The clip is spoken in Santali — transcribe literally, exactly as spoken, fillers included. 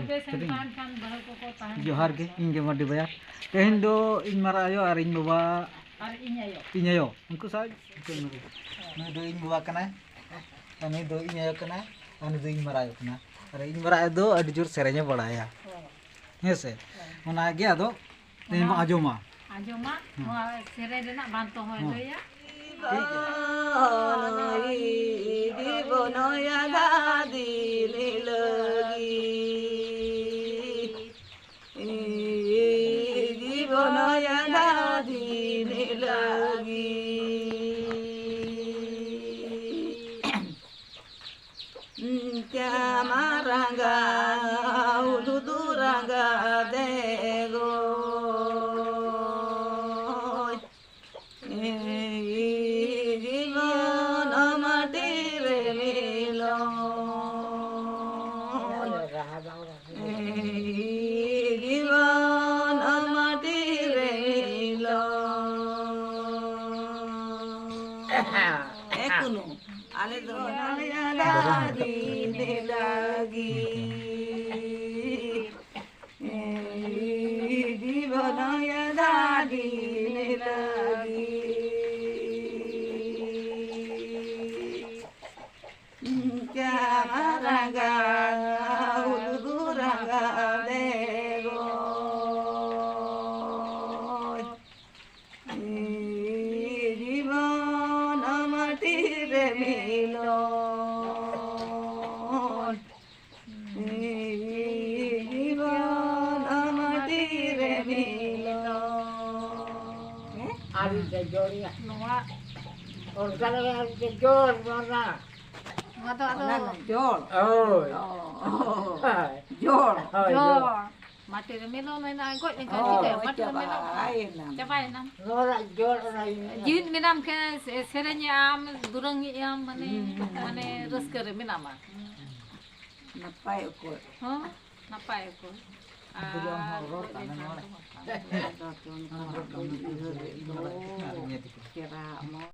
ᱵᱮᱥ ᱮᱱ ᱠᱷᱟᱱ, ᱠᱷᱟᱱ ᱵᱟᱹᱦᱩ ᱠᱚᱠᱚ ᱛᱟᱦᱮᱱ ᱡᱚᱦᱟᱨ ᱜᱮ, ᱠᱷᱟᱱ᱾ ᱤᱧ ᱜᱮ ᱢᱟᱹᱨᱰᱤ ᱵᱟᱭᱟᱨ᱾ ᱛᱮᱦᱮᱧ ᱫᱚ ᱤᱧ ᱢᱟᱨᱟᱝ ᱟᱭᱳ ᱟᱨ ᱤᱧ ᱵᱟᱵᱟ, ᱟᱨ ᱤᱧ ᱟᱭᱳ᱾ ᱤᱧ ᱟᱭᱳ, ᱩᱱᱠᱩ ᱥᱟᱶ ᱱᱩᱭ ᱫᱚ ᱤᱧ ᱵᱟᱵᱟ ᱠᱟᱱᱟᱭ, ᱟᱨ ᱱᱩᱭ ᱫᱚ ᱤᱧ ᱟᱭᱳ ᱠᱟᱱᱟᱭ, ᱟᱨ ᱱᱩᱭ ᱫᱚ ᱤᱧ ᱢᱟᱨᱟᱝ ᱟᱭᱳ ᱠᱟᱱᱟ᱾ ᱟᱨ ᱤᱧ ᱢᱟᱨᱟᱝ ᱟᱭᱳ ᱫᱚ ᱟᱹᱰᱤ ᱡᱳᱨ ᱥᱮᱨᱮᱧᱮ ᱵᱟᱲᱟᱭᱟ, ᱦᱮᱸ ᱥᱮ? ᱚᱱᱟᱜᱮ ᱟᱫᱚ ᱛᱮᱦᱮᱧ ᱵᱚᱱ ᱟᱸᱡᱚᱢᱟ᱾ ᱟᱸᱡᱚᱢᱟ, ᱦᱮᱸ᱾ ᱱᱚᱣᱟ ᱥᱮᱨᱮᱧ ᱨᱮᱱᱟᱜ ᱵᱟᱝ ᱛᱚ ᱦᱚᱸᱭ ᱦᱮᱸ᱾ ᱞᱟᱹᱭᱟ᱾ ᱡᱤᱵᱚᱱ ᱟᱫᱷᱟ ᱫᱤᱱ ᱞᱟᱹᱜᱤᱫ, ᱡᱤᱵᱚᱱ ᱟᱫᱷᱟ ᱫᱤᱱ ᱞᱟᱹᱜᱤᱫ᱾ ᱪᱟᱢᱟ ᱨᱟᱸᱜᱟ, ᱩᱫᱩᱫᱩ ᱨᱟᱸᱜᱟ ᱫᱮᱜᱚ᱾ ᱮᱭ ᱡᱤᱵᱚᱱ ᱢᱟᱴᱤ ᱨᱮ ᱢᱤᱞᱚᱱ᱾ ᱮᱭ ᱡᱤᱵᱚᱱ ᱢᱟᱴᱤ ᱨᱮ ᱢᱤᱞᱚᱱ᱾ ᱮ ᱠᱩᱱᱩ, ᱟᱞᱮ ᱫᱚ ᱱᱚᱰᱮ ᱫᱤᱱ ᱞᱟᱹᱜᱤᱫ᱾ ᱮᱭ ᱡᱤᱵᱚᱱ ᱟᱫᱷᱟ ᱫᱤᱱ ᱞᱟᱹᱜᱤᱫ᱾ ᱪᱟᱢᱟ ᱨᱟᱸᱜᱟ, ᱩᱫᱩᱫᱩ ᱨᱟᱸᱜᱟ ᱫᱮᱜᱚ᱾ ᱮᱭ ᱡᱤᱵᱚᱱ ᱢᱟᱴᱤ ᱨᱮ ᱢᱤᱞᱚᱱ᱾ ᱮᱭ ᱡᱤᱵᱚᱱ ᱢᱟᱴᱤ ᱨᱮ ᱢᱤᱞᱚᱱ᱾ ᱟᱨ ᱢᱤᱫᱴᱮᱡ ᱡᱚᱲ ᱭᱟ᱾ ᱱᱚᱣᱟ ᱚᱱᱠᱟ ᱞᱮᱠᱟ ᱟᱨ ᱢᱤᱫᱴᱮᱡ ᱡᱚᱲ ᱱᱚᱣᱟ᱾ ᱱᱚᱣᱟ ᱫᱚ ᱟᱫᱚ ᱚᱱᱟ ᱫᱚ ᱡᱚᱲ᱾ ᱦᱳᱭ᱾ ᱚ, ᱚ, ᱚ᱾ ᱦᱳᱭ᱾ ᱡᱚᱲ᱾ ᱦᱳᱭ, ᱡᱚᱲ᱾ ᱡᱚᱲ᱾ ᱢᱟᱴᱤ ᱨᱮ ᱢᱮᱞᱚᱱ ᱮᱱᱟ, ᱜᱚᱡ ᱞᱮᱱᱠᱷᱟᱱ ᱦᱳᱭ, ᱪᱤᱠᱟᱹᱭᱟ? ᱢᱟᱴᱤ ᱨᱮ ᱢᱮᱞᱚᱱ ᱪᱟᱵᱟᱭᱮᱱᱟ᱾ ᱪᱟᱵᱟᱭᱮᱱᱟ᱾ ᱱᱚᱣᱟ ᱨᱮᱱᱟᱜ ᱡᱚᱲ ᱚᱱᱟ ᱤᱧ ᱡᱤᱣᱤᱫ ᱢᱮᱱᱟᱢ ᱠᱷᱟᱱ ᱥᱮ-, ᱥᱮᱨᱮᱧᱮᱜ ᱟᱢ, ᱫᱩᱨᱟᱹᱝ ᱮᱜ ᱟᱢ, ᱢᱟᱱᱮ, ᱦᱩᱸ, ᱦᱩᱸ, ᱢᱟᱱᱮ ᱦᱩᱸ᱾ ᱨᱟᱹᱥᱠᱟᱹ ᱨᱮ ᱢᱮᱱᱟᱢᱟ᱾ ᱱᱟᱯᱟᱭ ᱚᱠᱚᱡ᱾ ᱦᱚᱸ, ᱱᱟᱯᱟᱭ ᱚᱠᱚᱡ᱾ ᱟᱨ ᱫᱩᱨᱟᱹᱝ ᱦᱚᱸ ᱨᱚᱲ ᱜᱚᱡ ᱛᱟᱞᱮ ᱞᱮᱱᱠᱷᱟᱱ ᱱᱚᱣᱟ᱾ ᱫᱚ ᱵᱟᱝ᱾ ᱟᱫᱚ ᱛᱚ ᱩᱱᱠᱩ ᱦᱚᱸ ᱨᱚᱲ ᱛᱟᱞᱮ ᱩᱭᱦᱟᱹᱨ ᱞᱮᱫ ᱫᱚ᱾ ᱱᱚᱣᱟ᱾ ᱪᱮᱦᱨᱟ ᱢᱚᱡᱽ᱾